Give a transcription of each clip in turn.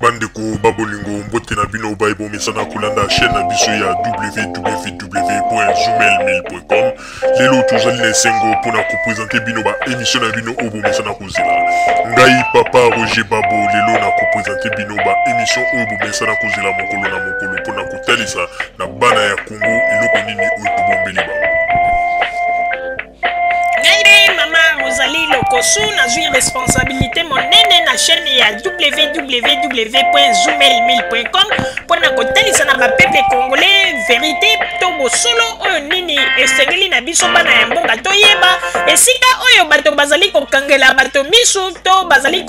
Bandeko ba bolingo, mbote na bino baye bomesana kolanda chaîne na biso ya www.zoomail1000.com. Lelo tozali na esengo mpona kopresente bino ba émission na bino oyo bomesana kozela. Ngai papa Roger Babo lelo na kopresente bino ba émission oyo bomesana kozela mokolo na mokolo mpona kotalisa na bana ya Congo eloko nini oyo tobombeli bango. Ngai nde mama Rosalie Lokosu, nazwi responsabilité monene na chaîne ya www.zoomail1000.com mpo na kotalisa na bapeuple congolais verité to bosolo oyo nini esengeli na biso bana ya mboka toyeba esika oyo bato bazali kokangela bato misu to bazali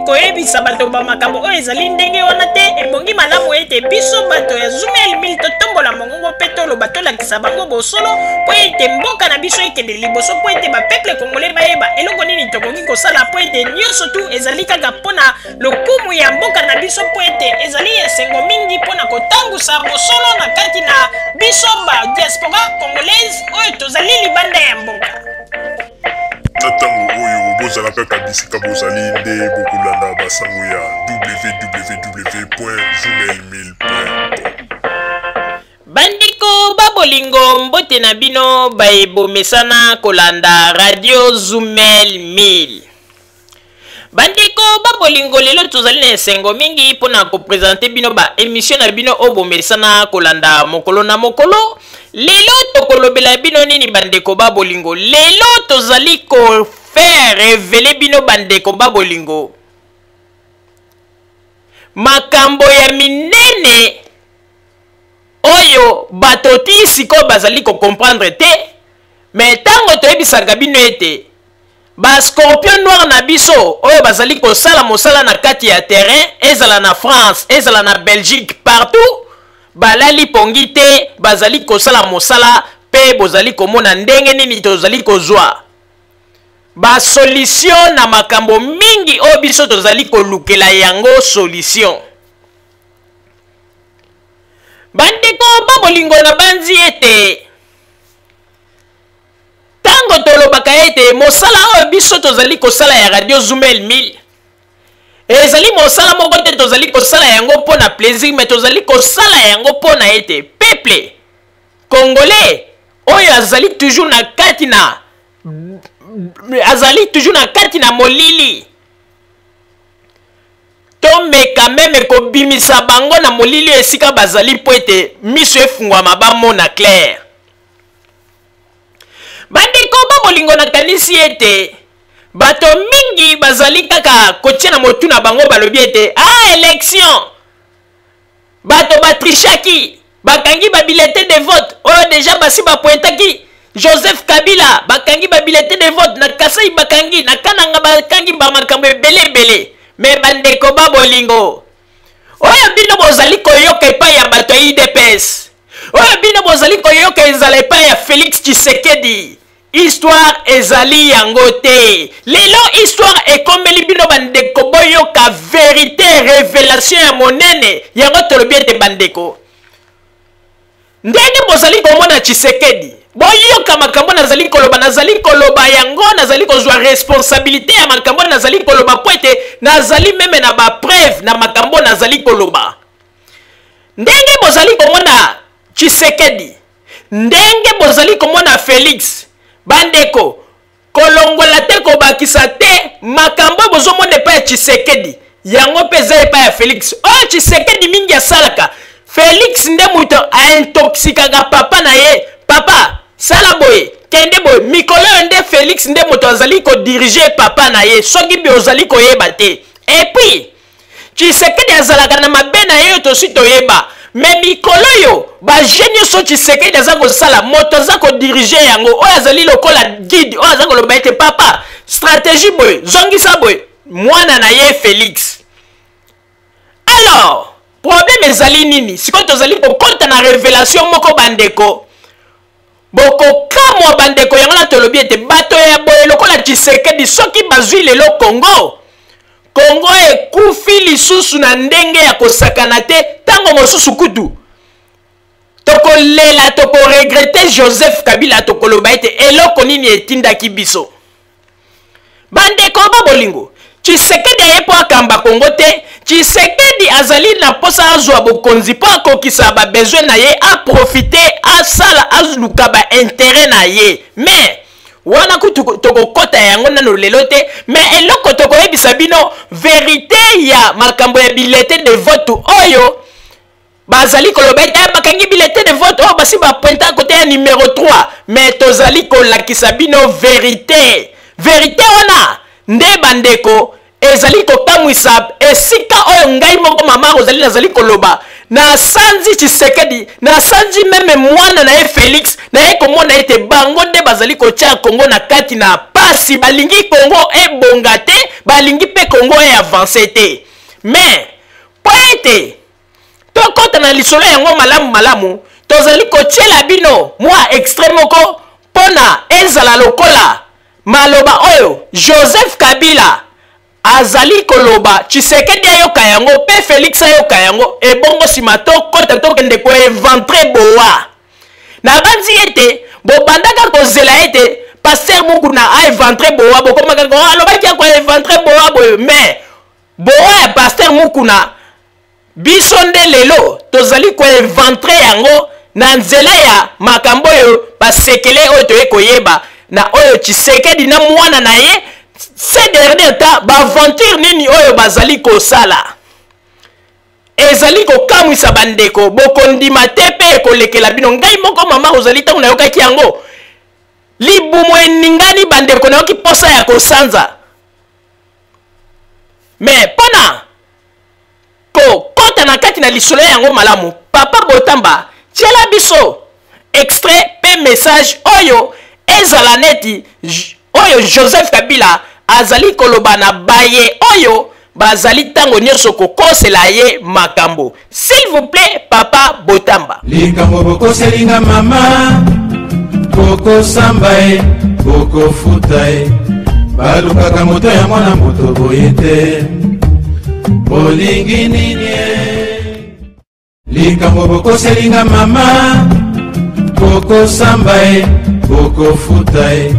koyebisa bato ba makambo oyo ezali ndenge wana te. Ebongi malamu ete biso bato ya Zoomail 1000 totombola mongongo mpe toloba, tolakisa bango bosolo mpo ete mboka na biso ekende liboso, mpo ete bapeuple congolais bayeba eloko nini tokoki kosala, mpo ete nyonso tu ezali kaka mpo na lokumu ya mboka na biso, mpo ete ezali esengo mingi mpo na kotangusa bosolo na kati na biso ba diaspora congolaise oyo tozali libanda ya mboka. Na ntango oyo bozala kaka bisika bozali nde bokolanda basango ya www.zoomail1000.com. Bandeko ba bolingo, mbote na bino baye bomesana kolanda radio Zumel 1000. Bandeko ba bolingo, lelo tozali na esengo mingi mpona kopresente bino ba emission na bino oyo bomesana kolanda mokolo na mokolo. Lelo tokolobela bino nini bandeko ba bolingo? Lelo tozali ko faire reveler bino bandeko ba bolingo makambo ya minene oyo bato ti sikoyo bazali kocomprendre te. Me ntango toyebisaka bino ete ba scorpion noir na biso oyo bazali kosala mosala na kati ya terrain, ezala na France, ezala na Belgique, partout balali pongi te, bazali kosala mosala mpe bozali komona ndenge nini tozali kozwa basolution na makambo mingi oyo biso tozali kolukela yango solution. Bandeko ba bolingo, na banzi ete ntango tolobaka ete mosala oyo biso tozali kosala ya radio Zumel 1000 ezali mosala moko te tozali kosala yango mpo na plaisir, me tozali kosala yango mpo na ete peuple congolais oyo azali toujours na kati na azali toujours na kati na molili, tomeka meme kobimisa bango na molili esika bazali mpo ete miso efungwama bamona clair. Bandeko ba bolingo, nakanisi ete bato mingi bazali kaka kotia na motu na bango, balobi ete ah, election bato batrichaki, bakangi babulletin de vote oyo deja basi bapointaki Joseph Kabila, bakangi babulletin de vote na Kasai, bakangi na Kananga, bakangi bamakambo ebele ebele. Me bandeko ba bolingo, oyo bino bozali koyoka epai ya bato ya UDPS, oyo bino bozali koyoka ezala epai ya Félix Tshisekedi, histoire ezali yango te. Lelo histoire ekomeli bino bandeko, boyoka verité, révélation ya monene. Yango tolobi ete bandeko, ndenge bozali komona Tshisekedi, boyoka makambo nazali koloba, nazali koloba yango, nazali kozwa responsabilité ya makambo nazali koloba, mpo ete nazali meme na bapreuve na makambo nazali koloba. Ndenge bozali komona Tshisekedi, ndenge bozali komona Félix, bandeko, kolongola te kobakisa te, makambo oyo bozomona epai ya Tshisekedi yango mpe eza epai ya Félix. Oyo Tshisekedi mingi asalaka, Félix nde moto aintoxikaka papa na ye: papa sala boye, kende boye. Mikolo oyo nde Félix nde moto azali kodirige papa na ye, soki bi ozali koyeba te. Et puis Tshisekedi azalaka na mabe na ye oyo tosi toyeba, me mikolo oyo baje nyonso Tshisekedi aza kosala, moto aza kodirige yango oyo azali lokola guide, oyo aza koloba ete papa stratégie boye, zongisa boye, mwana na ye Félix. Alors problème ezali nini? Sikoyo tozali kokɔta na révélation moko, bandeko, bokokamwa. Bandeko, yango na tolobi ete bato ya boye lokola Tshisekedi, soki bazwi lelo Congo, Kongo ekufi lisusu na ndenge ya kosakana te. Ntango mosusu kutu tokolela, tokoregrete Joseph Kabila, tokoloba ete eloko nini etindaki biso. Bandeko ba bolingo, Tshisekedi aye mpo akamba Congo te. Tshisekedi azali na mposa azwa bokonzi mpo akokisa ba besoin na ye, aprofite, asala, aluka ba interet na ye. Mais wana kutu tokokota yango nano lelo te, mais eloko tokoyebisa bino verite ya makambo ya bulletin de vote oyo bazali koloba ete eh, bakangi bulletin de vote oyo basi bapointa kote ya numero 3, mais tozali kolakisa bino verite. Verite wana nde bandeko ezali kokamwisa esika oyo ngai moko mama Rosalie nazali koloba. Nasanzi Tshisekedi, nasanzi meme mwana na ye Felix, naye komona ete bango nde bazali kotia Congo na kati na pasi. Balingi Congo ebonga te, balingi mpe Congo e avance te. Mais mpo ete tokɔta na lisolo yango malamu malamu, tozali kotiela bino mwa extrait moko mpo na ezala lokola maloba oyo Joseph Kabila azali koloba, Tshisekedi ayoka yango mpe Felix ayoka yango, ebongo nsima tokɔta tokende koeventre boa. Nabanzi ete bobandaka kozela ete Pasteur Mukuna aeventre boa, bokomaka oh, alobaki akoeventre boa boye, mais boa ya Pasteur Mukuna biso nde lelo tozali koeventre yango na nzela ya makambo oyo basekele oyo toye koyeba na oyo Tshisekedi na mwana na ye ces derniers temps baaventure nini oyo bazali kosala ezali kokamwisa bandeko. Bokondima te mpe ekolekela bino. Ngai moko mama ozali, ntango nayokaki yango libumu eningani bandeko, nayoki posa ya kosanza. Me mpona kokɔta na kati na lisolo yango malamu, Papa Botamba, tiela biso extrait mpe message oyo ezala neti oyo Joseph Kabila azali koloba na baye oyo bazali ntango nyonso kokosela ye makambo. S'il vous plaît, Papa Botamba. Likambo bokoselinga mama, bokosamba ye, bokofuta ye, balukaka moto ya mwana moto boye te, bolingi nini? Likambo bokoselinga mama, bokosamba ye, bokofuta ye,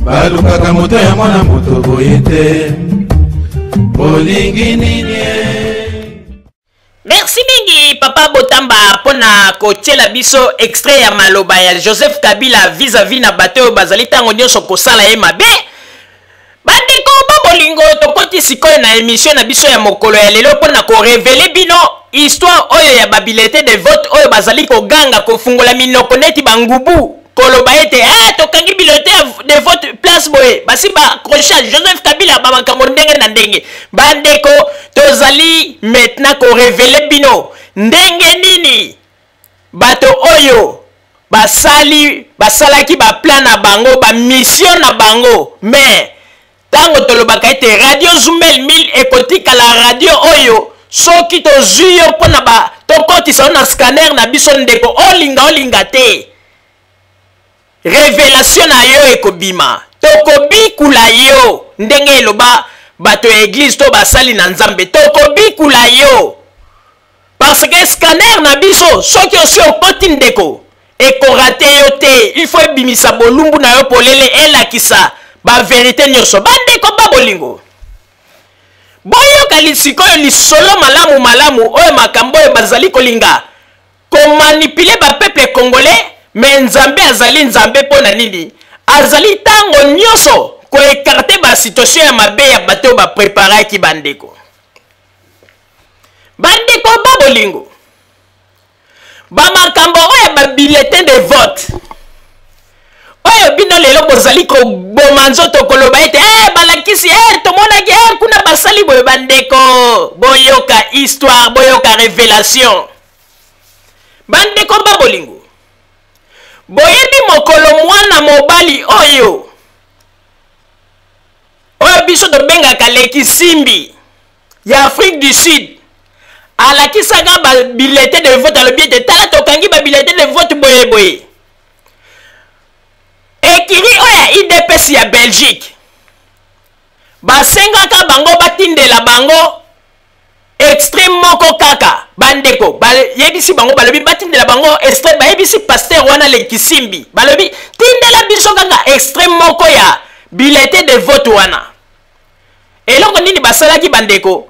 balukaka moto ya mwana moto boye te, bolingi nini? Merci mingi Papa Botamba mpona kotiela biso extrait ya maloba ya Joseph Kabila vis-à-vis na bato oyo bazali ntango nyonso kosala ye mabe. Bandeko ba bolingo, tokoti sikoyo na émission na biso ya mokolo ya lelo mpona korevele bino histoire oyo ya babulletin de vote oyo bazali koganga, kofungola minoko neti bangubu, koloba ete eh, tokangi bulletin de vote place boye, basi baaccrocha Joseph Kabila, bamakambo ndenge na ndenge. Bandeko, tozali maintenant korevele bino ndenge nini bato oyo basali basalaki baplan na bango, bamission na bango. Mais ntango tolobaka ete Radio Zumel 1000 ekotikala radio oyo, soki tozwi yo mpona ba tokotisa yo na scanner na biso, ndeko, olinga olinga te, revelation na yo ekobima, tokobikula yo ndenge eloba bato ya eglise to basali na Nzambe, tokobikula yo parce que scanner na biso, soki osi okoti, ndeko, ekorate yo te. Il faut ebimisa bolumbu na yo polele, elakisa baverité nyonso. Bandeko ba bolingo, boyoka sikoyo lisolo malamu malamu oyo makambo oyo bazali kolinga komanipule bapeuple congolais. Me Nzambe azali Nzambe. Mpo na nini azali ntango nyonso koekarte basituation ya mabe ya bato oyo bapreparaki? Bandeko, bandeko ba bolingo, bamakambo oyo ya babulletin de vote oyo bino lelo bozali koboma nzoto koloba ete eh, balakisi eh, tomonaki eh, kuna basali boye, bandeko, boyoka histoire, boyoka révélation. Bandeko ba bolingo, boyebi mokolo mwana mobali oyo oyo biso tobengaka Lekisimbi ya Afrique du Sud alakisaka babulletin de vote, alobi ete tala, tokangi babulletin de vote boye boye. Ekiri oyo ya UDPS ya Belgique basengaka bango batindela bango extrait moko kaka. Bandeko, bayebisi bango, balobi batindela bango extrait. Bayebisi pasteur wana Lekisimbi, balobi tindela biso kaka extrait moko ya bulletin de vote wana. Eloko nini basalaki bandeko?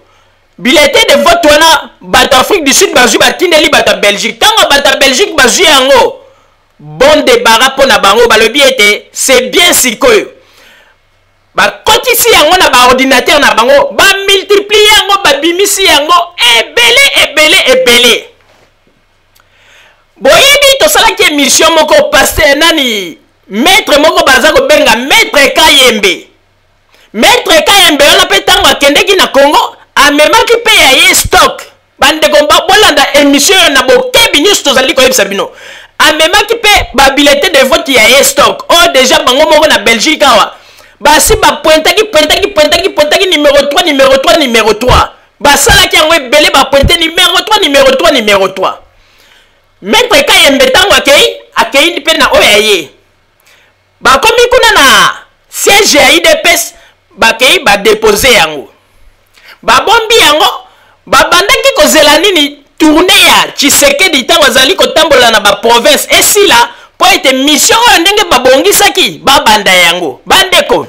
Bulletin de vote wana bato Afrique du Sud bazwi, batindeli bato ya Belgique. Ntango bato ya Belgique bazwi yango, bon débarras mpo na bango, balobi ete c'est bien. Sikoyo bakotisi yango na baordinateur na bango, bamultiplie yango, babimisi yango ebele ebele ebele. Boyebi, tosalaki émission moko, pasteur nani, maître moko baza kobenga Maître Kayembe. Maître Kayembe wana mpe, ntango akendeki na Congo, amemaki mpe ya ye stock. Bandeko, bolanda émission oyo na bokebi nyonso tozali koyebisa bino. Amemaki mpe babulletin de vote ya ye stock oyo déjà bango moko na Belgique awa basi bapointaki, pointaki, pointaki, pointaki numéro 3, numéro 3, numéro 3. Basalaki yango ebele, bapointe numéro 3, numéro 3, numéro 3. Maître Kayembe, ntango akei, akei mpe na oyo ya ye. Bakomi kuna na siège ya UDPS, bakei badepose yango, babombi yango. Babandaki kozela nini? Tournée ya Tshisekedi, ntango azali kotambola na baprovince, esila mpo ete mission oyo ndenge babongisaki babanda yango. Bandeko,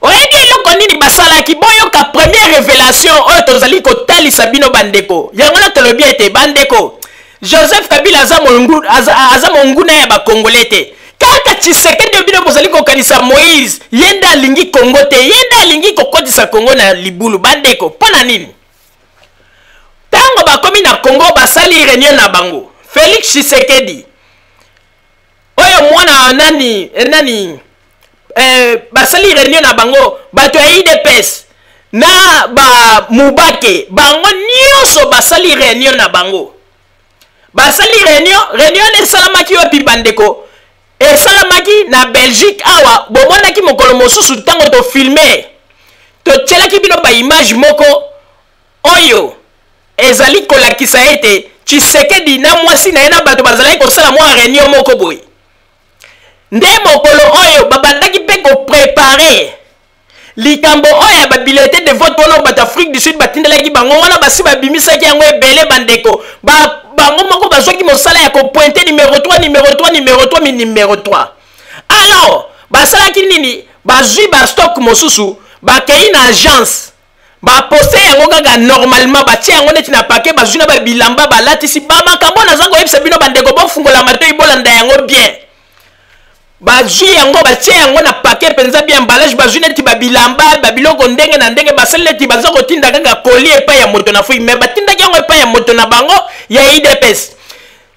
oyebi eloko nini basalaki? Boyoka première révélation oyo tozali kotalisa bino, bandeko. Yango na tolobi ete, bandeko, Joseph Kabila aza, mongu, aza, aza monguna ya bakongole te. Kaka Tshisekedi oyo bino bozali kokanisa Moïse, ye nde alingi Kongo te, ye nde alingi kokotisa Kongo na libulu. Bandeko, mpo na nini? Ntango bakomi na Kongo, basali réunion na bango. Félix Tshisekedi oyo mwana nani, eh, nani, basali réunion na bango, bato ya UDPS na bamubake, bango nyonso basali réunion na bango. Basali réunion. Réunion esalamaki wapi, bandeko? Esalamaki na Belgique awa. Bomonaki mokolo mosusu ntango tofilme, totielaki bino baimage moko oyo ezali kolakisa ete Tshisekedi na mwasi na ye na bato bazalaki kosala mwa réunion moko boye. Nde mokolo oyo babandaki mpe koprépare likambo oyo ya babulletin de vote wana bato Afrique du Sud batindelaki bango wana, basi babimisaki yango ebele. Bandeko, bango moko bazwaki mosala ya kopointe numéro 3, numéro 3, numéro 3, numéro 3. Alors basalaki nini? Bazwi bastock mosusu, bakei na agence, baposte yango kaka normalement, batie yango neti na paquet, bazwi na babilamba, balatisi bamakambo. Naza koyebisa bino, bandeko, bofungola matoi, bolanda yango bien. Bazwi yango, batie yango na paquet mpenza bien, emballage, bazwi neti babilamba, babiloko ndenge na ndenge, basali neti baza kotinda kaka colis epai ya moto na fui. Mais batindaki yango epai ya moto na bango ya UDPS.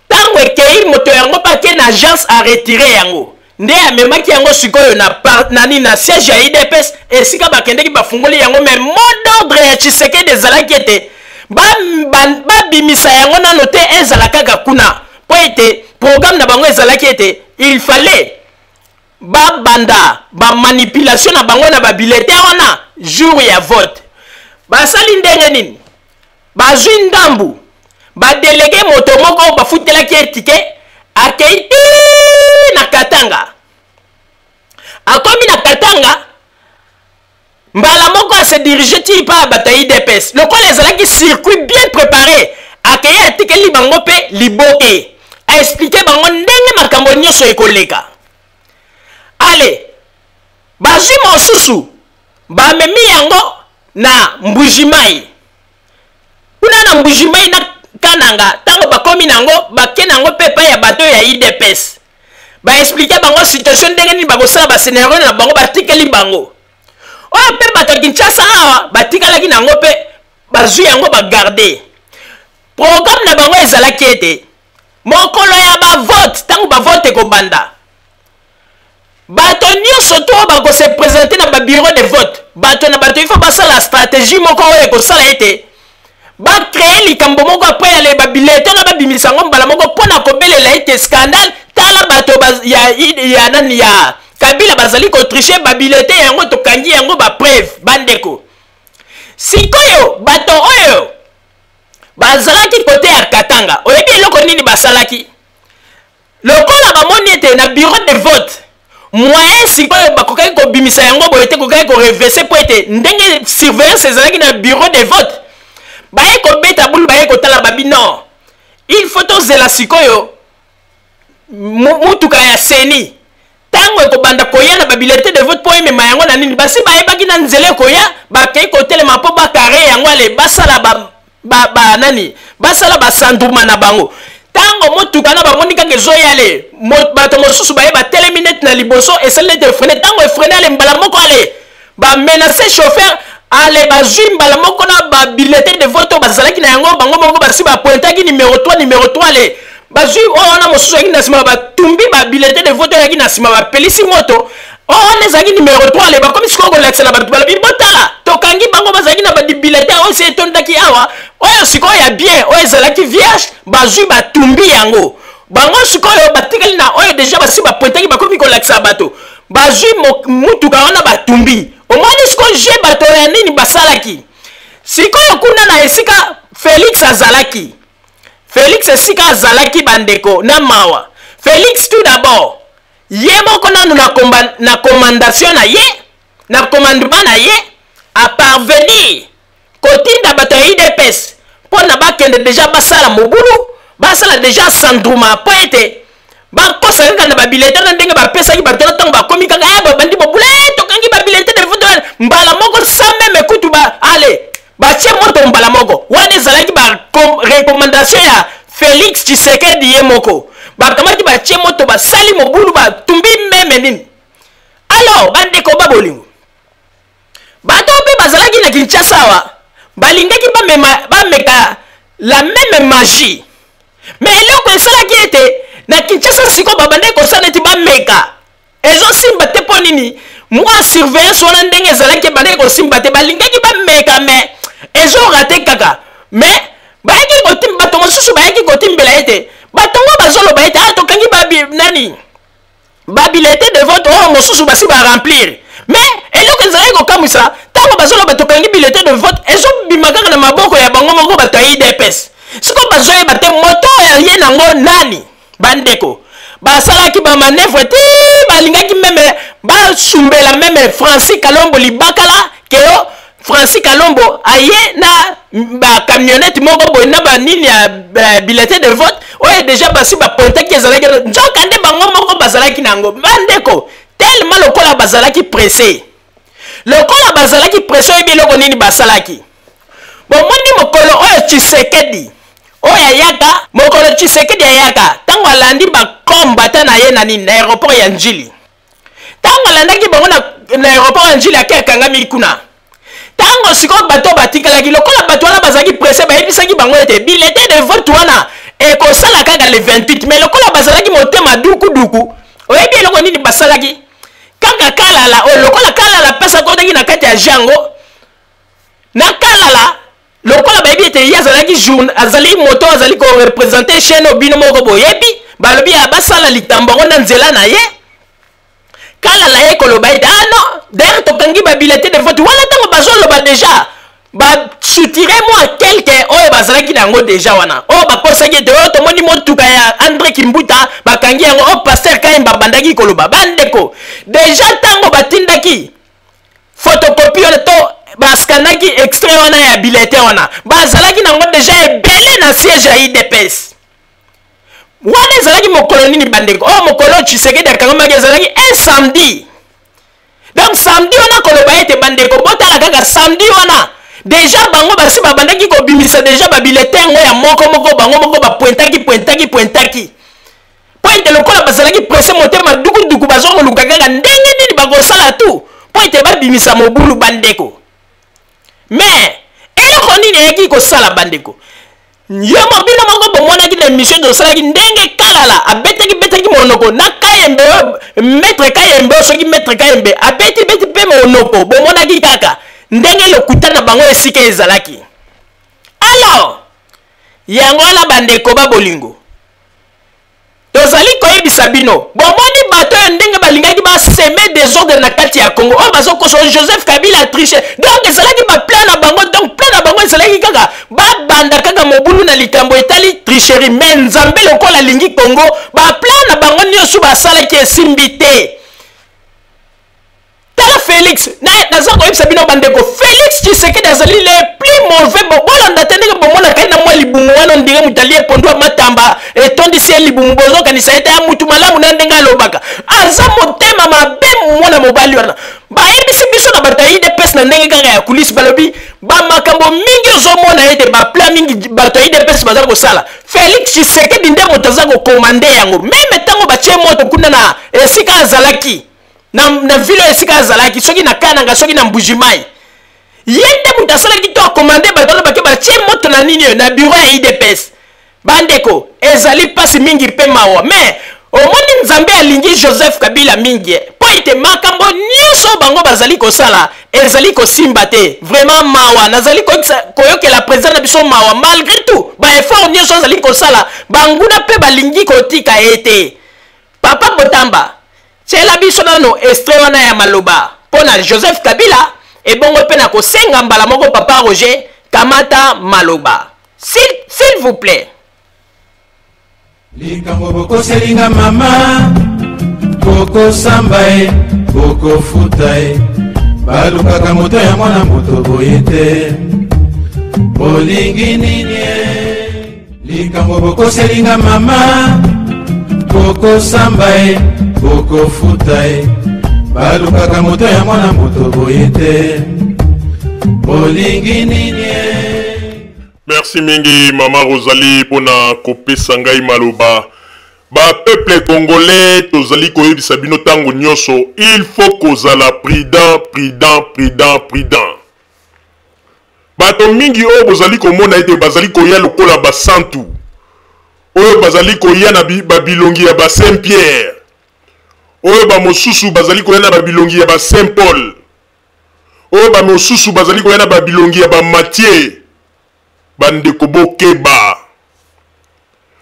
Ntango ekei, moto yango mpe ake na agence, aretire yango, nde amemaki yango sikoyo na, nani, na siège ya UDPS, esika bakendeki bafungoli yango. Mais mot d'ordre ya Tshisekedi ezalaki ete babimisa ba yango nano te, ezala kaka kuna, mpo ete programme na bango ezalaki ete il fallait babanda bamanipulation na bango na babulletin wana jour ya vote. Basali ndenge nini? Bazwi ndambu, badelege moto moko, bafutelaki ye ticket, akei ti na Katanga. Akomi na Katanga, mbala moko ase dirige ti pa bato ya UDPS. Lokola ezalaki circuit bien préparé, akei, atikeli bango mpe liboke, aexplike bango ndenge makambo nyonso ekoleka. Ale, bazwi mosusu, bamemi yango na Mbujimai. Kuna na Mbujimai na Kananga, ntango bakomi nango, bake nango mpe epai ya bato ya UDPS, baexplike bango situation ndenge nini bakosala bascenario na bango. Batikeli bango oyo mpe bato ya Kinshasa awa batikalaki nango mpe bazwi yango, bagarde. Programme na bango ezalaki ete mokolo ya bavote, ntango bavote ekobanda, bato nyonso to bakose présenter na babureau de vote. Bato na bato, ifo basala stratégie moko oyo ekosala ete bacreye likambo moko après ya babulletin na babimisa yango mbala moko mpo na kobelela ete scandale, tala bato ya nani, ya Kabila bazali kotriche babulletin yango, tokangi yango, bapreuve. Bandeko, sikoyo bato oyo bazalaki kote ya Katanga, oyebi eloko nini basalaki? Lokola bamoni ete na bureau de vote moyen sikoyo bakokaki kobimisa yango boye te, kokaki korevese, mpo ete ndenge surveillance ezalaki na bureau de vote, baye kobeta bulu, baye kotala, babi non, il faut tozela sikoyo mutuka ya CENI. Ntango Ntango ekobanda koya na babulletin de vote mpo emema yango na nini, basi bayebaki na nzela ekoya, bakei kotelema mpo bakare yango, ale basala ba, ba, ba nani, basala basandruma na bango. Ntango motuka na bamoni kaka ezoya, ale bato mosusu baye batelemi neti na liboso, esali neti efrene. Ntango efrene, ale mbala moko ale bamenace chauffeur, ale bazwi mbala moko na babulletin de vote oyo bazalaki na yango bango moko, basi bapointaki numero 3, numero 3. Ale bazwi oyo wana mosusu ayaki na nsima, batumbi babulletin de vote oyo ayaki na nsima, bapelisi moto oyo wana ezalaki numero 3. Ale bakomi sikoyo kolakisa na bato, balobi: "Botala, tokangi bango, bazalaki na babulletin oyo esi etondaki awa, oyo sikoyo ya bien, oyo ezalaki vierge, bazwi batumbi yango." Bango sikoyo batikali na oyo deja basi bapointaki, bakomi kolakisa bato, bazwi mutuka wana, batumbi. Omoni sikoyo je bato ya nini basalaki sikoyo kuna na esika Félix azalaki? Félix esika azalaki, bandeko, na mawa. Félix tout d'abord ye moko nanu na commandation na ye, na commandement na ye, aparvenir kotinda bato ya UDPS mpo na bakende deja basala mobulu, basala deja sandruma, mpo ete bakosa kaka na babulletin na ndenge bapesaki bato na ntango bakomi kaka babandi mobulu, tokangi babulletin de vote mbala moko, sans même kutu ba ale batie moto mbala moko. Wana ezalaki barecommandation ya Félix Tshisekedi ye moko. Bakamati, batie moto, basali mobulu, batumbi même nini. Alors bandeko ba bolingo, bato mpe bazalaki na Kinshasa awa, balingaki bamema bameka la même magie. Mais eloko esalaki ete na Kinshasa sikoyo babandaki kosala neti bameka, ezosimba te. Mpo nini? Mwa surveillance wana ndenge ezalaki, ebandaki kosimba te. Balingaki bameka, mais ezorater kaka. Mais bayaki kotim, bato mosusu bayaki kotimbela ete bato ngo bazoloba ete ah, tokangi babi nani, babulletin de vote oyo mosusu basi baremplir. Mais eloko ezalaki kokamwisa, ntango bazoloba tokangi bulletin de vote, ezobima kaka na maboko ya bango moko bato ya UDPS. Sikoyo bazoyeba te moto oyo ye nango nani. Bandeko, basalaki bamanœuvre te, balingaki même basumbela même Francis Kalombo libakala keo. Francis Kalombo aye na bacamionnette moko boye na banini ya bulletin de vote oyo deja basi bapointaki ezalaki, nzoka nde bango moko bazalaki na yango. Bandeko, tellement lokola bazalaki pressé, lokola bazalaki pressé, oyebi eloko nini basalaki? Bomoni mokolo oyo Tshisekedi oyo ayaka, mokolo Tshisekedi ayaka, ntango alandi bakombata na ye na nini, na aéroport ya Njili, ntango alandaki bango na aéroport ya Njili, ake akangami kuna. Ntango sikoyo bato batikalaki, lokola bato wana bazalaki pressé, bayebisaki bango ete bulletin de vote wana ekosala kaka le 28. Mais lokola bazalaki motema dukuduku, oyebi eloko nini basalaki? Kaka Kalala oyo, lokola Kalala apesa kotaki na kati ya jango na Kalala, lokola bayebi ete ye azalaki azali moto azali koreprésenter chaîne oyo bino moko boyebi, balobi ya basala likambo yango na nzela na ye. Kalala ye koloba ete ah non, d'ailleurs tokangi babulletin de vote wana. Ntango bazoloba, déjà basoutirer mwa quelque oyo bazalaki na yango déjà wana, oyo bakosaki ete oyo tomoni motuka ya André Kimbuta, bakangi yango, oyo pasteur Kayemba bandaki koloba. Bandeko, déjà ntango batindaki photocopie wana to bascanaki extrait wana ya bulletin wana, bazalaki nango déjà ebele na siège ya UDPS. Wana ezalaki mokolo nini, bandeko? Oyo mokolo Tshisekedi akangamaki ezalaki un samedi. Donc samedi wana, koloba ete bandeko botala kaka samedi wana, déjà bango basi babandaki kobimisa déjà babulletin yango ya moko moko, bango moko bapointaki, pointaki, pointaki po ete lokola bazalaki pressé, motema dukuduku, bazokoluka kaka ndenge nini bakosala tu mpo ete babimisa mobulu, bandeko. Mais eloko nini eyaki kosala, bandeko? Yo mo bino moko bomonaki na émission tosalaki ndenge Kalala abetaki betaki monoko na Kayembe oyo, maître Kayembe oyo. Soki maître Kayembe abeti beti mpe monoko, bomonaki kaka ndenge lokuta na bango esika ezalaki. Alors yango wana, bandeko ba bolingo, tozali koyebisa bino, bomoni bato oyo ndenge balingaki basemer désordre na kati ya Congo, oyo bazokosa Joseph Kabila triche. Donc ezalaki baplan na bango. Donc plan na bango ezalaki kaka babanda kaka mobulu na likambo etali tricherie. Mais Nzambe lokola alingi Congo, baplan na bango nyonso basalaki esimbi te. Tala Félix, naza koyebisa bino bandeko, Félix Tshisekedi azali le plus mauvais. Bolanda te ndenge bomonaka ye na mwa libumu wana. dire moto alie pondu ya matamba etondisi ye libumu, bozokanisa ete ya mutu malamu na ndenge alobaka. Aza motema mabe mwana mobali wana. Bayebisi biso na bato ya UDPS na ndenge kaka ya kulisi, balobi bamakambo mingi ozomona ete baplan mingi bato ya UDPS baza kosala, Felix Tshisekedi nde moto aza kokomande yango. Meme ntango batie moto kuna na esika azalaki na ville esika azalaki, soki na Kananga, soki na Mbuji-Mayi, ye nde moto asalaki to akomande bato wana bake batie moto na nini oyo na bureau ya UDPS. Bandeko, ezali mpasi mingi mpe mawa, mais omoni Nzambe alingi Joseph Kabila mingi mpo ete makambo nyonso bango bazali kosala ezali kosimba te. Vraiment mawa, nazali koyokela président na biso mawa. Malgré tout ba effort nyonso azali kosala, banguna mpe balingi kotika ye te. Papa Botamba, tiela biso nano extrait wana ya maloba mpo na Joseph Kabila, ebongo mpe na kosenga mbala moko Papa Roger kamata maloba, s'il vous plaît. Likambo bokoselinga mama, bokosamba ye, bokofuta ye, balukaka moto ya mwana moto boye te. Bolingi nini? Likambo bokoselinga mama, bokosamba ye, bokofuta ye, balukaka moto ya mwana moto boye te. Bolingi nini? Merci mingi mama Rosalie mpona kopesa ngai maloba. Ba peuple congolais, tozali koyebisa bino ntango nyonso, il faut kozala prudent, prudent, prudent, prudent. Bato mingi oyo bozali komona ete bazali koya lokola basantu, oyo bazali koya na babilongi ya ba Saint Pierre, oyo bamosusu bazali koya na babilongi ya ba Saint Paul, oyo bamosusu bazali koya na babilongi ya ba Matthieu, bandeko bokeba,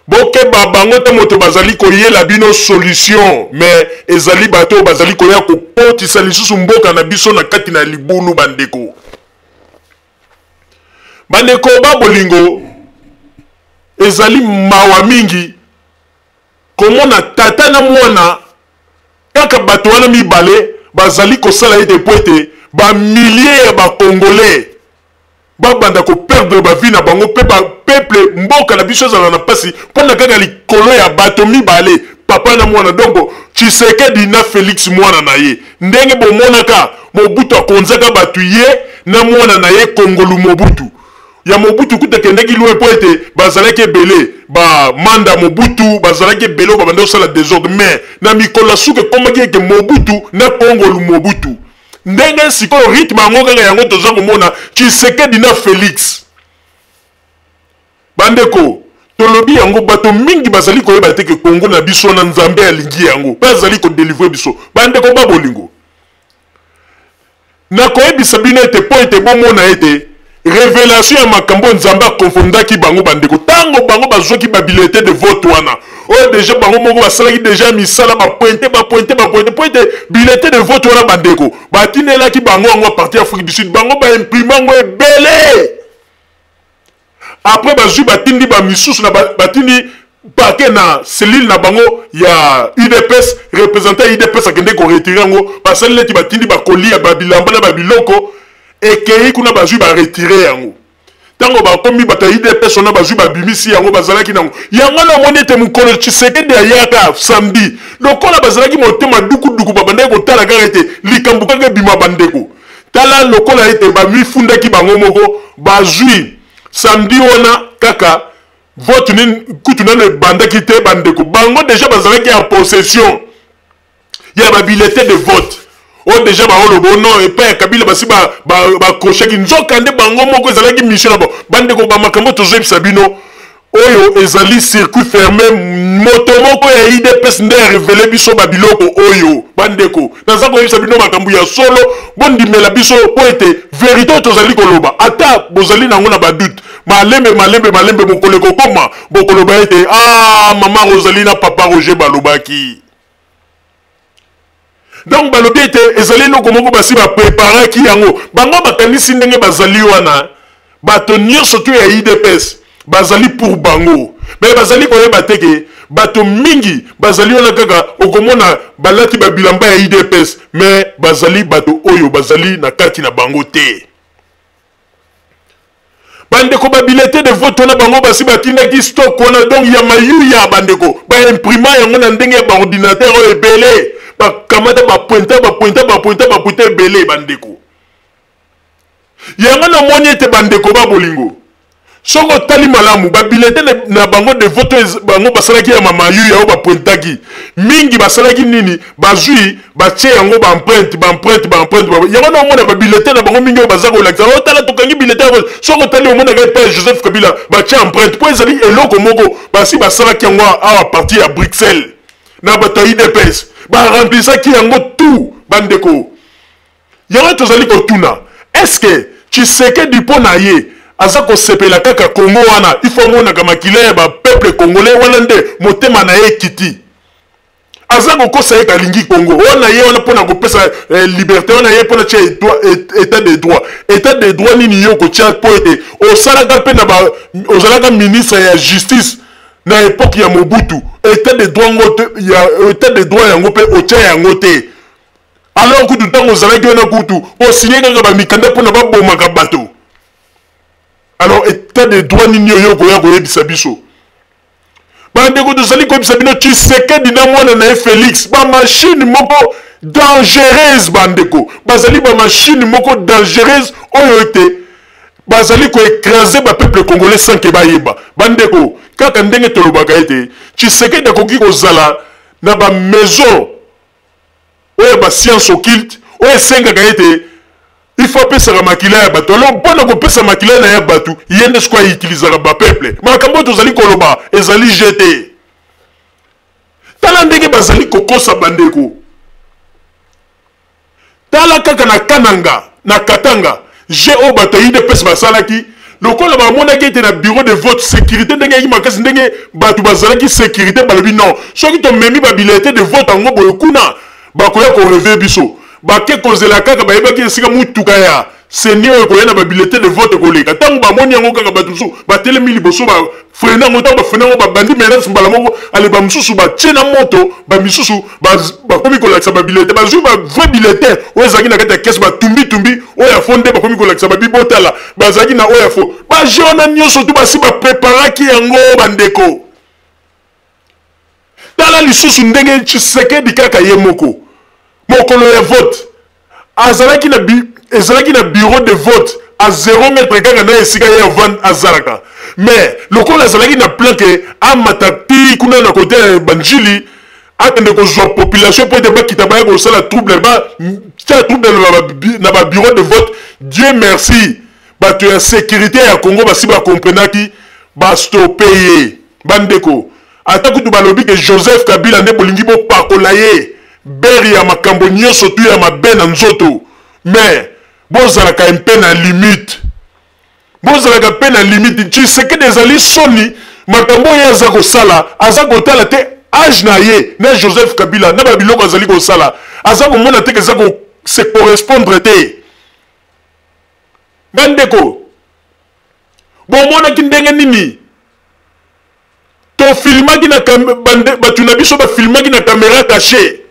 bokeba bango te. Moto bazali koyela bino solution, mais ezali bato oyo bazali koya kokotisa lisusu mboka na biso na kati na libulu. Bandeko, bandeko ba bolingo, ezali mawa mingi komona tata na mwana kaka bato wana mibale bazali kosala ete po ete bamilie ya bacongolais babanda koperdre bavie na bango mpe bapeuple, mboka na biso ezala na mpasi mpona kaka likolo ya bato mibale, papa na mwana, donc Tshisekedi na Félix mwana na ye. Ndenge bomonaka Mobutu akonzaka bato, ye na mwana na ye Kongolu Mobutu. Ya Mobutu kuta akendaki loin mpo ete bazalaki ebele, bamanda Mobutu bazalaki ebele oyo babanda kosala désordre, mais na mikolo ya suka ekomaki eke Mobutu na Kongolu Mobutu. Ndenge sikoyo rythme yango kaka yango toza komona Tshisekedi na Félix. Bandeko, tolobi yango, bato mingi bazali koyeba te ke Kongo na biso wana Nzambe alingi yango mpe azali kodelivre biso. Bandeko ba bolingo, nakoyebisa bino ete mpo ete bomona ete révélation ya makambo Nzambe akonfondaki bango. Bandeko, ntango bango bazwaki babulletin de vote wana oyo deja bango moko basalaki deja misala, bapointe, bapointe, bapointe, po ete bulletin de vote wana, bandeko, batindelaki bango yango à partir Afrique du Sud, bango baimprime yango ebele. Après bazwi, batindi bamisusu na batindi parquet na cellule na bango ya UDPS. Représentant ya UDPS akende koretire yango, basali neti batindi bakolia babilamba na babiloko ekei kuna, bazwi baretire yango. Ntango bakomi bato ya UDPS wana, bazwi babimisi yango, bazalaki nango yango. Namoni ete mokolo Tshisekedi ayaka samedi, lokola bazalaki motema dukuduku, babandaki kotala kaka ete likambo kaka ebima. Bandeko, tala lokola ete bamifundaki bango moko, bazwi samedi wana kaka vote nini kutu nano ebandaki te. Bandeko, bango deja bazalaki en possession ya babulletin de vote oyo deja baoloba non epai ya Kabila basi bakrochaki, nzoka nde bango moko ezalaki mission na bango. Bandeko, bamakambo tozoyebisa bino oyo ezali circuit fermé. Moto moko ya UDPS nde arevele biso babiloko oyo. Bandeko, naza koyebisa bino makambo ya solo, bondimela biso mpo ete verité oyo tozali koloba, ata bozali nango na badoute, malembe malembe malembe mokolo ekokoma bokoloba ete ah, mama Rosalie na papa Roger balobaki. Donc balobi ete ezali eloko moko basi bapreparaki yango. Bango bakanisi ndenge bazali wana, bato nyonso to ya UDPS bazali pour bango, me bazali koyeba te ke bato mingi bazali wana kaka okomona balati babilamba ya UDPS, me bazali bato oyo bazali na kati na bango te. Bandeko, ba bulletin de vote wana bango basi batindaki stock wana, donc ya mayuya. Bandeko, baimprima yango na ndenge ya baordinateur oyo ebele, bakamata bapointa bapointa bapointa bapointa ebele. Bandeko, yango namoni ete, bandeko ba bolingo, soki otali malamu babulletin na bango de vote, bango basalaki ya mamayuya oyo bapointaki mingi. Basalaki nini? Bazwi, batie yango baempreinte, baempreinte, baempreinte. Yango na omona babulletin na bango mingi oyo baza kolakisa: "Otala, tokangi bulletin." Soki otali, omonaka epai ya Joseph Kabila batie empreinte, mpo ezali eloko moko basi basalaki yango awa partir ya Bruxelles na bato ya UDPS, baremplisaki yango tout. Bandeko, yango tozali kotuna: est-ce Tshisekedi, mpo na ye, aza kosepela kaka Kongo wana? Ifo amonaka makila ya bapeuple congolais wana nde motema na ye ekiti. Aza kokosa ye kalingi Kongo wana, ye wana mpona kopesa liberté wana, ye mpona tia état de droit. État de droit nini yo kotia? Mpo ete osalaka mpe na ozalaka ministre ya justice na époque ya Mobutu. État de droit ngo ya état de droit yango mpe otia yango te. Alors kutu ntango ozalaki wana, kutu osinye kaka bamikanda mpona babomaka bato. Alors état de droit nini oyo okoya koyebisa biso? Bandeko, tozali koyebisa bino, Tshisekedi na mwana na ye Félix, bamachine moko dangereuse. Bandeko, bazali bamachine moko dangereuse oyo ete bazali koécraser bapeuple congolais sans que bayeba. Bandeko, kaka ndenge tolobaka ete Tshisekedi akoki kozala na bamaison oyo bascience occulte oyo esengaka ete il faut apesaka makila ya bato. Alors mpona kopesa makila na ya bato, ye nde sikoyo autilisaka bapeuple. Makambo oyo tozali koloba ezali je te. Tala ndenge bazali kokosa. Bandeko, tala kaka na Kananga, na Katanga, je oyo bato ya UDPS basalaki. Lokola bamonaki ete na bureau de vote sécurité ndenge yaki makasi, ndenge bato bazalaki sécurité, balobi: "Non, soki tomemi babulletin de vote yango boye kuna, bakoya koreve biso." Bake kozela kaka, bayebaki esika mutuka ya CENI oyo ekoya na babulletin de vote ekoleka. Ntango bamoni yango kaka, bato mosusu batelemi liboso, bafreiner yango. Ntango bafreiner yango, babandi menace mbala moko. Ale, bamosusu batie na moto, bamisusu bakomi kolakisa babulletin. Bazwi bavrai bulletin oyo ezalaki na kati ya caisse, batumbitumbi oyo ya faux, nde bakomi kolakisa babi: "Botala, bazalaki na oyo ya faux." Bajeu wana nyonso tu basi bapreparaki yango. Bandeko, tala lisusu ndenge Tshisekedi kaka ye moko, mokolo ya vote, azalaki na ezalaki na bureau de vote à 0 mètre kaka na esika ye avant azalaka. Mais lokola azalaki na plan ke amata ti kuna na kote ya Banjili, akende kozwa population mpo ete bakita baya kosala trouble, batia trouble na babureau de vote, Dieu merci, bato ya sécurité ya Congo basi bakomprenaki, bastope ye. Bandeko, ata kutu balobi ke Joseph Kabila nde bolingi bopakola ye bere ya makambo nyonso tu ya mabe na nzoto, mais bozalaka mpe na limite, bozalaka mpe na limite. Tshisekedi, ezali soni makambo oyo aza kosala. Aza kotala te age na ye na Joseph Kabila na babiloko azali kosala, aza komona te eza se correspondre te. Bandeko, bomonaki ndenge nini tofilmaki na bato na biso, bafilmaki na caméra cachée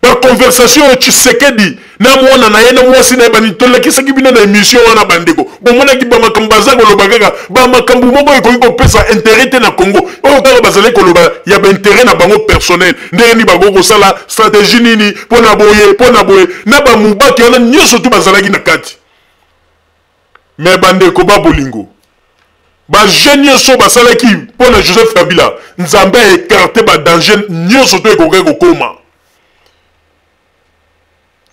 baconversation oyo Tshisekedi na mwana na ye na mwasi na ye bani tolakisaki bino na émission wana. Bandeko, bomonaki bamakambo baza koloba, kaka bamakambo moko ekoki kopesa intérêt te na Congo, oyo kaka bazali koloba ya baintérêt na bango personnel, ndenge nini bakoki kosala stratégie nini mpo na boye, mpo na boye, na bamubaki wana nyonso tu bazalaki na kati. Mais bandeko babolingo, bajeu nyonso basalaki mpo na Joseph Kabila, Nzambe aécarter badanger nyonso to ekokaki kokóma.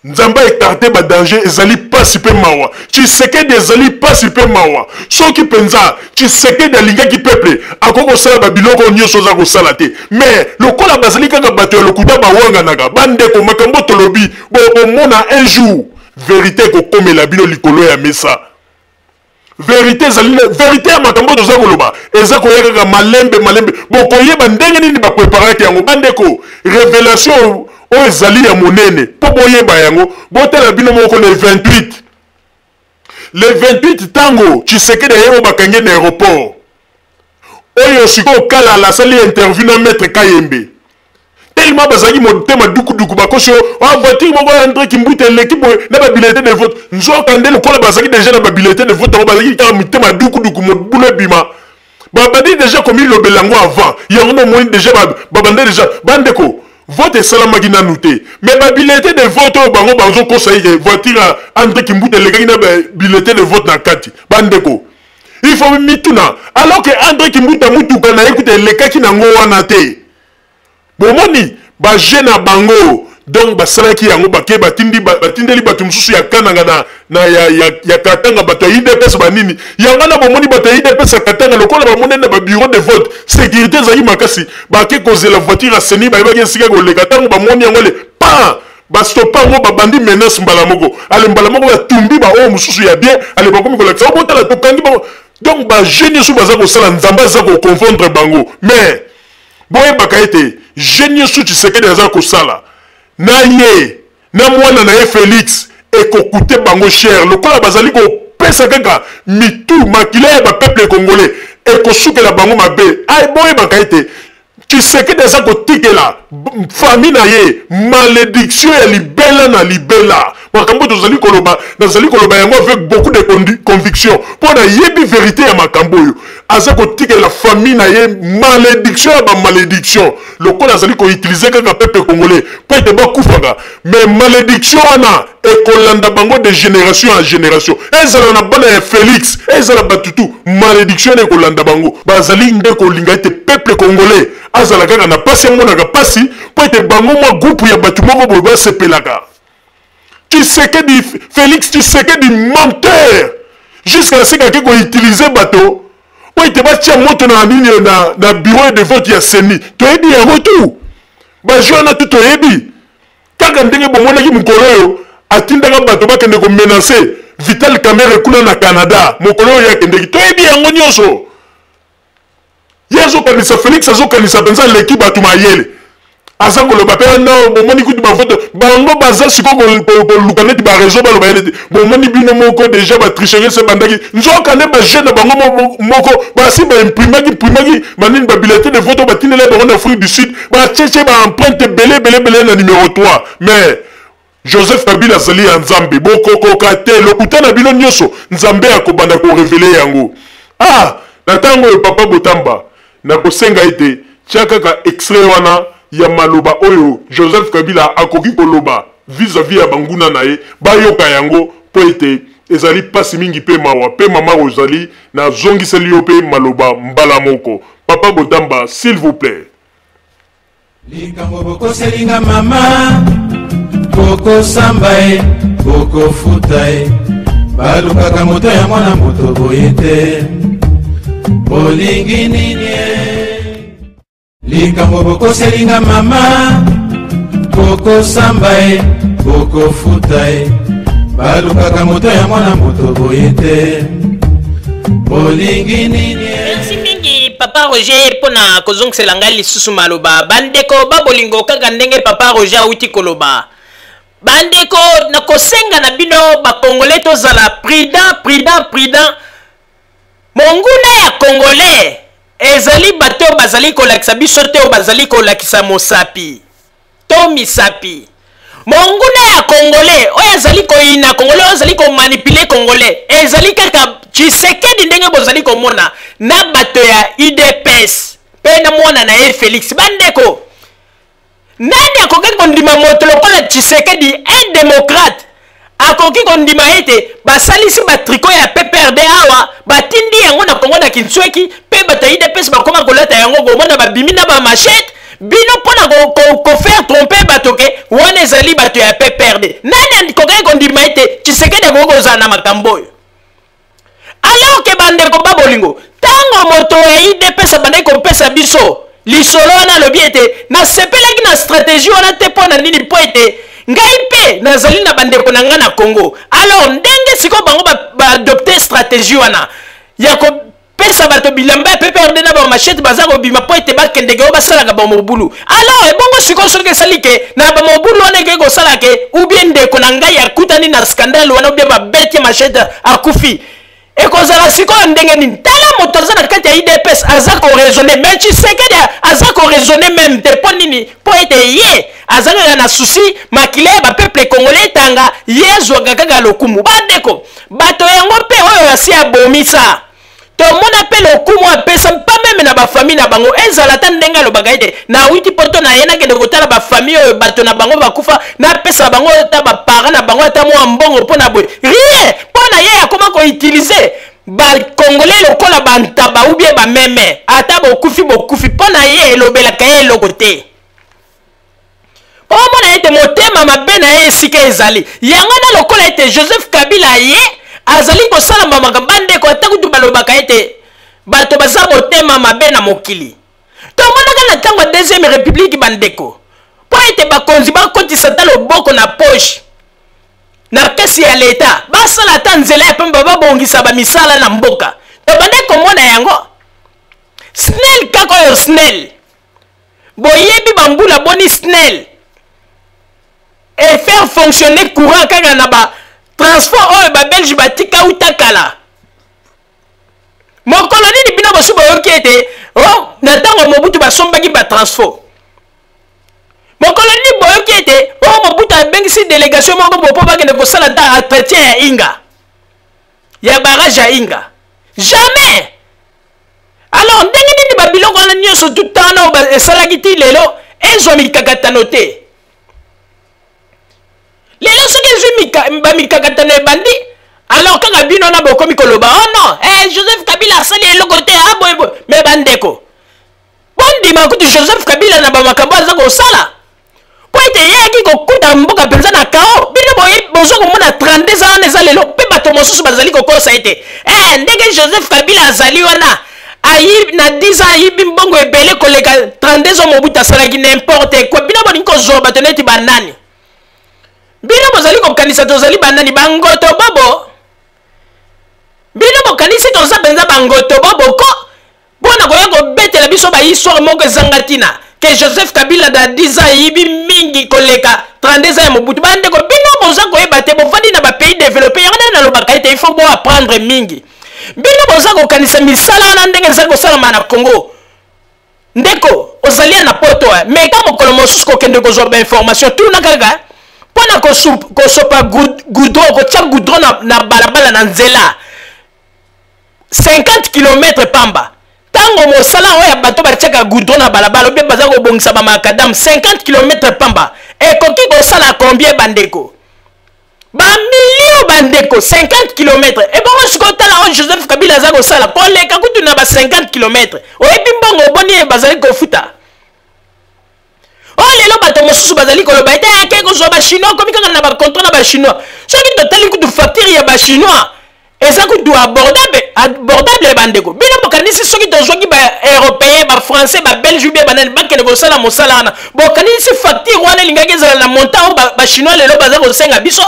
Nzambe aécarter badanger. Ezali mpasi mpe mawa. Tshisekedi, ezali mpasi mpe mawa. Soki mpenza Tshisekedi alingaki peuple, akoki kosala babiloko nyonso oza kosala te. Mais lokola bazali kaka bato ya lokuta, bawanganaka. Bandeko, makambo tolobi, bomona un jour vérité ekokomela bino likolo ya mesa. Vérité ezali vérité ya makambo toza koloba, eza koya kaka malembe malembe. Bokoyeba ndenge nini bapreparaki yango. Bandeko, révélation oyo ezali ya monene. Mpo boyeba yango, botala bino moko le 28, le 28, ntango Tshisekedi aye, oyo bakangi na aéroport oyo. Sikoyo Kalala asali interview na maître Kayembe. Tellement bazalaki motema dukuduku, bakosi yo, ah, voiture moko ya Andre Kimbuta eleki boye na babulletin de vote. Nzoka nde lokola bazalaki deja na babulletin de vote yango, bazalaki kaka mitema dukuduku, mobulu ebima. Babandi deja komilobela yango avant yango, bomoni deja babanda deja. Bandeko, vote esalamaki nanu te, mais babulletin de vote oyo bango bazokosa ye ke voiture ya Andre Kimbuta elekaki na bulletin de vote na kati. Bandeko, il faut mituna, alors que Andre Kimbuta mutuka na ye kuta elekaki nango wana te. Bomoni ba jeu na bango, donc basalaki yango, bake batindi, batindeli bato mosusu ya Kananga na, na ya, ya, ya Katanga, bato ya UDPS banini yango wana. Bomoni bato ya UDPS ya Katanga, lokola bamonani na babureau de vote sécurité ezalaki makasi, bake kozela voiture ya CENI, bayebaki esika koleka. Ntango bamoni yango, le pa bastopa yango, babandi menace mbala moko. Ale mbala moko batumbi baoyo mosusu ya bien. Ale bakomi kolakisa, obotala tokangi bango. Donc bajeu nyonso baza kosala, Nzambe aza koconfondre bango. Mais boyebaka ete jeu nyonso Tshisekedi aza kosala na ye na mwana na ye Félix ekokute bango cher, lokola bazali kopesa kaka mitu makila ya bapeuple congolais, ekosukela bango mabe. Ai, boyebaka ete Tshisekedi aza kotikela famille na ye malédiction ya libela na libela. Makambo tozali koloba, nazali koloba yango avec beaucoup de conviction, mpo nayebi vérité ya makambo oyo. Aza kotikela famille na ye malédiction ya bamalédiction, lokola azali koutiliser kaka peuple congolais mpo ete bakufaka. Mais malédiction wana ekolanda bango de génération en génération, ezala na bana ya Félix, ezala batutu, malédiction wana ekolanda bango. Bazali nde kolinga ete peuple congolais azala kaka na pasi, amonaka pasi, mpo ete bango mwa groupe ya bato moko boye basepelaka. Tshisekedi, Félix Tshisekedi, menteur jusqu'à ce kake koutiliser bato po ete batia moto na nini, na bureau de vote ya CENI. Toyebi yango tu, bajeu wana tu toyebi. Kaka ndenge bomonaki mokolo oyo atindaka bato bakende komenacer Vital Kamerhe kuna na Canada, mokolo oyo akendeki, toyebi yango nyonso. Ye azokanisa, Félix azokanisa mpenza aleki bato mayele, aza koloba mpe no. Bomoni kutu bavote bango baza sikoyo koluka neti bareseau, baloba ye neti bomoni bino moko deja batricherie se bandaki. Nzoka nde bajeune na bango moko basi baimprimaki imprimaki banini, babulletin de vote oyo batindela bango na Afrique du Sud, batietie baempreinte ebele ebele ebele na numero 3. Mais Joseph Kabila azali ya Nzambe, bokokoka te. Lokuta na bino nyonso, Nzambe akobanda korévéler yango. Ah, na ntango oyo, papa Botamba, nakosenga ete tia kaka extrait wana ya maloba oyo Joseph Kabila akoki koloba vis-à-vis ya banguna na ye, bayoka yango, mpo ete ezali mpasi mingi mpe mawa. Mpe mama Rosalie, nazongiseli yo mpe maloba mbala moko. Papa Botamba, s'il vous plaît. Likambo bokoselinga mama, bokosamba ye, bokofuta ye. Balukaka moto ya mwana moto boye te. Bolingi nini? Likambo bokoselinga mama, bokosamba ye, bokofuta ye. Balukaka moto ya mwana moto boye te. Bolingi nini? Merci mingi, papa Roger, mpona kozongisela ngai lisusu maloba. Bandeko babolingo, kaka ndenge papa Roger awuti koloba, bandeko, nakosenga na bino bakongolais tozala prudent, prudent, prudent. Monguna ya Congolais ezali bato oyo bazali kolakisa biso te, oyo bazali kolakisa mosapi to misapi. Monguna ya Congolais oyo azali koyina Congolais, oyo azali komanipuler Congolais, ezali kaka Tshisekedi, ndenge bozali komona na bato ya UDPS mpe na mwana na ye Félix. Bandeko, nani akoki kondima moto lokola Tshisekedi, un démocrate, akoki kondima ete basalisi batricot ya PPRD awa, batindi yango na Kongo na Kinsweki, mpe bato ya UDPS bakoma kolata yango, komona babimi na bamachete bino mpona kofaire tromper bato ke wana ezali bato ya PPRD? Nani akokaki kondima ete Tshisekedi akoki kozala na makambo oyo? Alors ke bandeko ba bolingo, ntango moto ya UDPS abandaki kopesa biso lisolo wana, alobi ete nasepelaki na stratégie wana te. Mpo na nini? Mpo ete ngai mpe nazali na bandeko na ngai na Congo. Alors ndenge sikoyo bango baadopter stratégie wana ya kopesa bato bilamba ya PPRD na bamachete, baza kobima mpo ete bakendeke oyo basalaka bamobulu. Alors ebongo sikoyo soki esali ke na bamobulu wana ekoki kosala ke ou bien ndeko na ngai akutani na scandale wana, ou bien babeti machete, akufi, ekozala sikoyo ndenge nini? Tala moto. moto aza na kati ya UDPS aza koraisonne, mais Tshisekedi aza koraisonne même te. Mpo nini? Mpo ete ye aza kaka na souci makila ya bapeuple congolais etanga, ye azwaka kaka lokumu. Bandeko, bato yango mpe oyo asi abomisa, tomona mpe lokumu apesa mpa même na bafamille na bango. Ezala ata ndenge alobaka ete nawuti poto na ye, nakende kotala bafamille oyo bato na bango bakufa, napesa bango ata baparent na bango ata mwa mbongo mpo na boye, rien. Mpo na ye akoma koutiliser bacongolais lokola bantaba ou bien bameme. Ata bokufi, bokufi, mpo na ye elobelaka ye eloko te. Mpo omona ete motema mabe na ye esika ezali yango na lokola ete Joseph Kabila ye azali kosala makambo. Bandeko, ata kutu balobaka ete bato baza motema mabe na mokili, tomonaka na ntango ya Deuxième République, bandeko, mpo ete bakonzi bakotisa ata loboko na poche na caisse ya leta, basala ata nzela ya pamba, babongisa bamisala na mboka, tobande komona yango. SNEL kaka oyo, SNEL, boyebi bambula boni SNEL e faire fonctionner courant kaka na ba transport oyo babelge batika uta kala? Mokolo nini bino bosi boyoki ete, oh, na ntango Mobutu basombaki batransfo? Mokolo nini boyoki ete, oh, Mobutu abengisi délégation moko bo mpo bakende kosala ta entretien ya Inga, ya barrage ya Inga? Jamais. Alors ndenge nini babiloko wana nyonso tutana oyo esalaki ti lelo ezwa mikakatano te? Lelo soki ezwi bamikakatano ebandi, alors kaka bino wana bokomi koloba: "Oh non, eh, Joseph Kabila asali eloko te." Ah, boye boye. Mais bandeko, bondima kutu Joseph Kabila na bamakambo aza kosala, mpo ete yeyaki kokuta mboka mpenza na chaos. Bino boza komona 32 ans wana eza lelo, mpe bato mosusu bazali kokosa ete, eh, ndenge Joseph Kabila azali wana, ayi na 10 ans ayibi mbongo ebele koleka 32 ans Mobutu asalaki. N'importe quoi! Bino bolingi kozwa bato neti banani? Bino bozali kokanisa tozali banani? Bangoto bobo. Bino bokanisi toza mpenza bangoto bobo ko mpo na koya kobetela biso bahistoire moko ezanga ntina ke Joseph Kabila na 10 ans eyibi mingi koleka 32 ans ya Mobutu? Bandeko, bino boza koyeba te, bovandi na bapays développé. Yango nde nalobaka ete il faut boapprendre mingi. Bino boza kokanisa misala wana ndenge eza kosalama na Congo. Ndeko, ozali ya na poto, mais ka mokolo mosusu kokende kozwa bainformation, tuna kaka mpo na kosopa goudron, kotia goudron na balabala, na nzela 50 km pamba. Ntango mosala oyo ya bato batiaka goudron na balabala obe baza kobongisa bamacadam 50 km pamba, ekoki kosala combien, bandeko? Bamilio, bandeko, 50 km. Ebongo sikoyo tala oyo Joseph Kabila aza kosala koleka kutu na ba 50 km. Oyebi mbongo oboni ye bazali kofuta? Oyo lelo bato mosusu bazali koloba ete ake kozwa bachinois, komi kaka na bacontrat na bachinois. Soki totali kutu facture ya bachinois eza kutu abordable, abordable. Bandeko, bino bokanisi soki tozwaki baeuropéen, bafrançais, babelge ou bien banani bakende kosala mosala wana, bokanisi facture wana elingaki ezala na montant oyo bachinois lelo baza kosenga biso?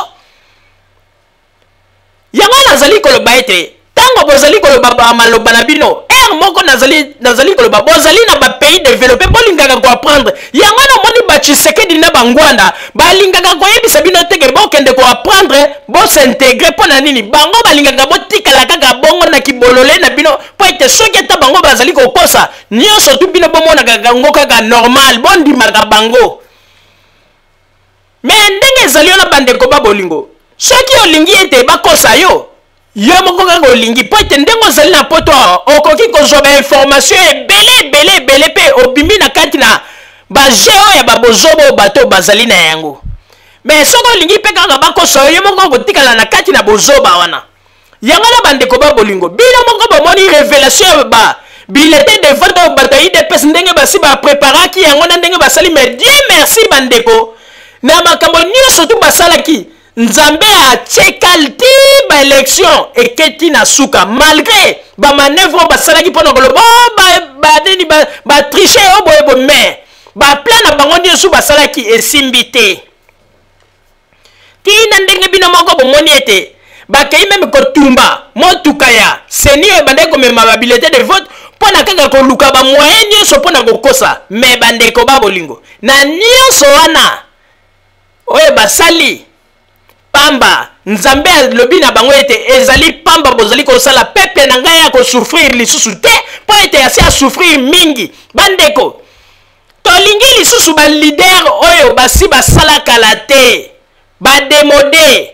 Yango nazali koloba ete ntango bozali koloba maloba na bino ere moko, nazali koloba bozali na bapays développé, bolingaka koapprendre. Yango namoni batshisekedi na bangwanda balingaka koyebisa bino teke bokende koapprendre, bos'intégrer. Mpo na nini? Bango balingaka botikala kaka bongo na kibolole na bino, mpo ete soki ata bango bazali kokosa nyonso tu, bino bomonaka yango kaka normal, bondimaka bango. Mais ndenge ezali wana, bandeko ba bolingo, soki olingi ete bakosa yo, yo moko kaka olingi, mpo ete ndenge ozali na poto awa, okoki kozwa bainformation ebele ebele ebele, mpe obimi na kati na baje oyo ya babozoba oyo bato bazali na yango. Mais soki olingi mpe kaka bakosa yo, yo moko okotikala na kati na bozoba wana. Yango na bandeko ba bolingo, bino moko bomoni révélation ya ba bulletin de vote oyo bato ya UDPS ndenge basi bapreparaki yango na ndenge basali. Mais Dieu merci, bandeko, na makambo nyonso tu basalaki, Nzambe atiekal ti baélection eketi na suka, malgré bamanœuvre oyo basalaki mpona koloba, oh, banini batriche oyo boye boye. Mais baplan na bango nyonso basalaki esimbi te. Tina ndenge bino moko bomoni ete bakei même kotumba motuka ya CENI oyo ebandaki komema babulletin de vote, mpo na kaka koluka bamoyen nyonso mpo na kokosa. Mais bandeko ba bolingo, na nyonso wana oyo basali pamba. Nzambe alobi na bango ete ezali pamba bozali kosala, peuple na ngai akosouffrir lisusu te mpo ete asi asouffrir mingi. Bandeko, tolingi lisusu ba leader oyo basi basala kala te, ba demode.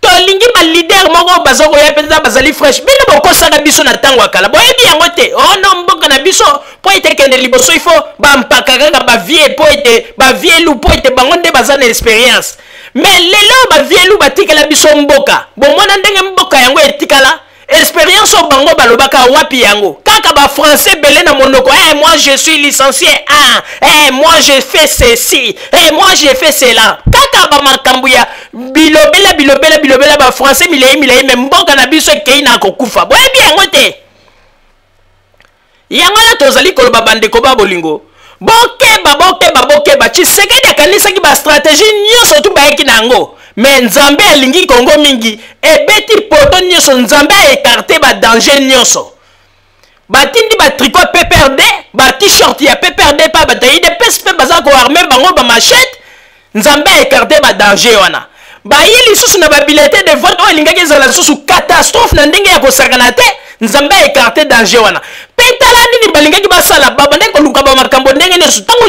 Tolingi ba leader moko baza koya mpenza bazali fresh. Bino bokosaka biso na ntango ya kala, boyebi yango te. Oh non, mboka na biso mpo ete ekende liboso il faut bampaka kaka ba vieux, mpo ete ba vieux loup, mpo ete bango nde baza na experience. Mais lelo ba vieux loup batikela biso mboka, bomona ndenge mboka yango etikala. Experience oyo bango balobaka wapi yango? Kaka ba français ebele na monoko. Eh, moi je suis licencié ah, eh, moi je fais ceci, eh, moi je fais cela. Kaka ba makambo ya bilobela bilobela bilobela, ba français milei milei, mais mboka na biso ekei na kokufa. Boyebi yango te. Yango wana tozali koloba bandeko ba bolingo, bokeba, bokeba, bokeba. Tshisekedi akanisaki ba stratégie nyonso tu bayaki na yango, mais Nzambe alingi Congo mingi, ebeti poto nyonso. Nzambe a écarté ba danger nyonso. Batindi ba tricot PPRD, ba t-shirt ya PPRD pa bato ya UDPS mpe baza ko armer bango ba machette. Nzambe a écarté ba danger wana. Baye lisusu na ba bulletin de vote oyo elingaki ezala lisusu catastrophe na ndenge ya kosakana te. Nzambe a écarté danger wana. Mpe tala nini balingaki basala, babandaki koluka ba makambo ndenge nyonso. Ntango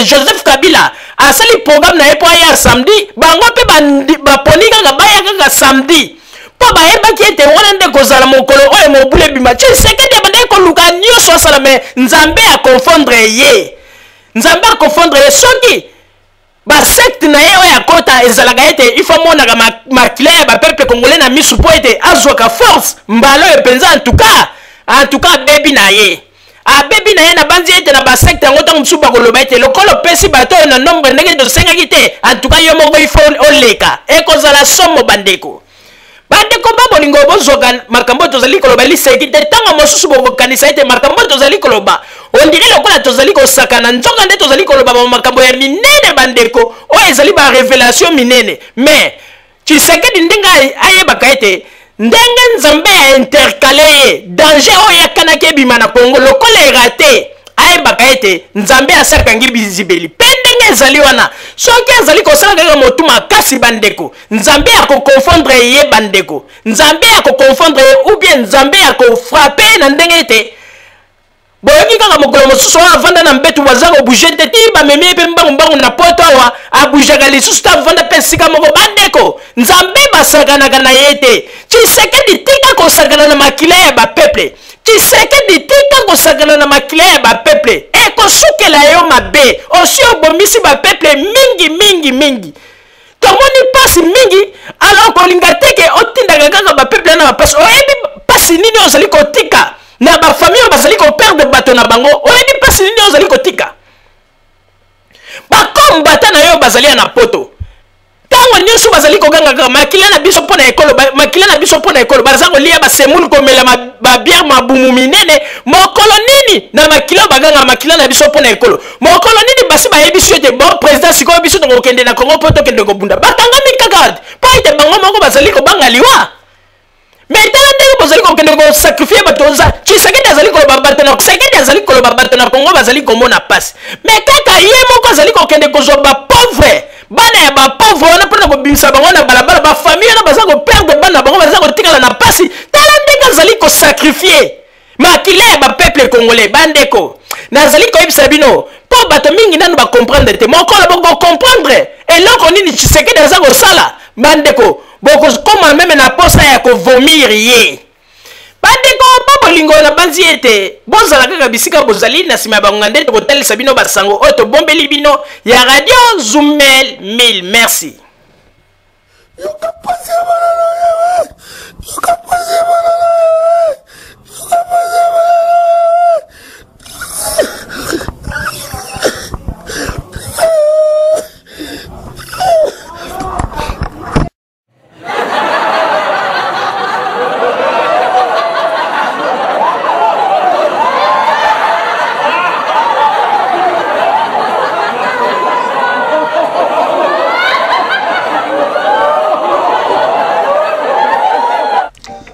Joseph Kabila asali programme na ye mpo aya samedi, bango mpe baponi kaka baya kaka samedi, mpo bayebaki ete wana nde kozala mokolo oyo mobulu ebima. Tshisekedi abandaki koluka nyonso asala, mais Nzambe a confondre ye. Nzambe a confondre ye. Soki ba secte na ye oyo akota ezalaka ete il faut amonaka makila ya ba peuple congolais na misu mpo ete azwaka force, mbala oyo mpenza en tout cas, en tout cas abebi na ye, abebi na ye. Nabanzi ete na ba secte yango ntango mosusu bakoloba ete lokola opesi bato oyo na nombre ndenge tosengaki te, en tout cas yo moko il faut oleka. Ekozala somo bandeko. Bandeko ba bolingo, bozwaka makambo oyo tozali koloba liseki te. Ntango mosusu bokokanisa ete makambo oyo tozali koloba ondire lokola tozali kosakana, nzoka nde tozali koloba ba makambo ya minene bandeko, oyo ezali ba revelation minene. Mais Tshisekedi ndenge ayebaka ete ndenge Nzambe ya intercale ye, danger oyo akanaki ebima na Congo lokola erate, ayebaka ete Nzambe asakangi bizibeli. Mpe ndenge ezali wana, soki azali kosala kaka motu makasi bandeko, Nzambe akokonfondre ye bandeko, Nzambe akokonfondre ye ou bien Nzambe akofrape na ndenge ete boyoki kaka mokolo mosusu oyo avanda na mbetu baza kobouge te, ti bamemi ye mpe mbangu mbangu na poto awa, aboujaka lisusu te, avanda mpe esika moko. Bandeko, Nzambe basakanaka na ye te. Tshisekedi tika kosakana na makila ya bapeuple. Tshisekedi tika kosakana na makila ya bapeuple, ekosukela yo mabe. Osi obomisi bapeuple mingi mingi mingi, tomoni pasi mingi. Alors kolinga te ke otindaka kaka bapeuple na bapasi. Oyebi pasi nini ozali kotika na bafamille oyo bazali koperdre bato na bango? Oyebi pasi nini ozali kotika bakombata na yo bazali ya na poto? Ntango nyonso bazali koganga kaka makila na biso mpo na ekolo, makila na biso mpo na ekolo, baza kolia basemule, komela babiere mabumu minene. Mokolo nini na makila baganga makila na biso mpo na ekolo? Mokolo nini basi bayebisi yo ete bon président, sikoyo biso tokokende na Congo mpo tokende kobunda? Bakangami kaka mpo ete bango moko bazali kobanga liwa. Mais tala ndenge bozali kokende kosakrifie bato. Tshisekedi azali koloba bato na Tshisekedi azali koloba bato na Congo bazali komona pasi, mais kaka ye moko azali kokende kozwa bapauvre, bana ya bapauvre wana mpona kobimisa bango na balabala. Bafamille wana baza koperdre bana bango, baza kotikala na pasi. Tala ndenge azali kosakrifie makila ya bapeuple congolais. Bandeko, nazali koyebisa bino mpo bato mingi nanu bakomprendre te. Mokolo bokokomprendre eloko nini Tshisekedi aza kosala, bandeko, bokokoma meme na posa ya kovomir ye. Bandeko ba bolingo, nabanzi ete bozala kaka bisika bozali na nsima ya bangonga nde tokotalisa bino basango oyo tobombeli bino ya Radio Zumel 1000. Merci. Yoka pasi ya bana na yo, yoka pasi ya bana na yo, yoka pasi ya bana na yo.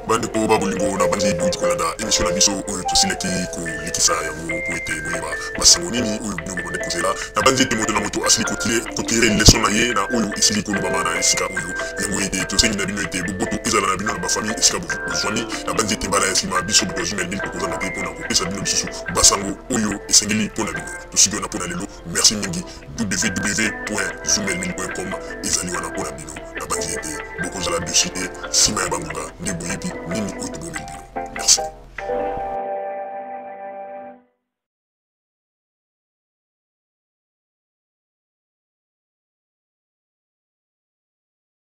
Bandeko ba bolingo, na bandi bouti kolanda émission na biso oyo tosilaki kolekisa yango po ete boyeba basango nini oyo bino bobandaki kozela. Na bandi ete moto na moto asili kotire leson na ye na oyo esili kolobama na esika oyo. Yango ete tosengi na bino ete boboto ezala na bino na bafamille esika bozwami. Na bandi ete mbala ya nsima biso bato ya Zumel Mil tokozanga te mpona kopesa bino lisusu basango oyo esengeli mpo na bino. Tosuki wana mpo na lelo. Merci mingi. www.zoomelmil.com ezali wana mpo na bino. Nabanzi ete bokozala dessus te nsima ya bangonga nde boyebi nini oyo tobomeli bino. Merci.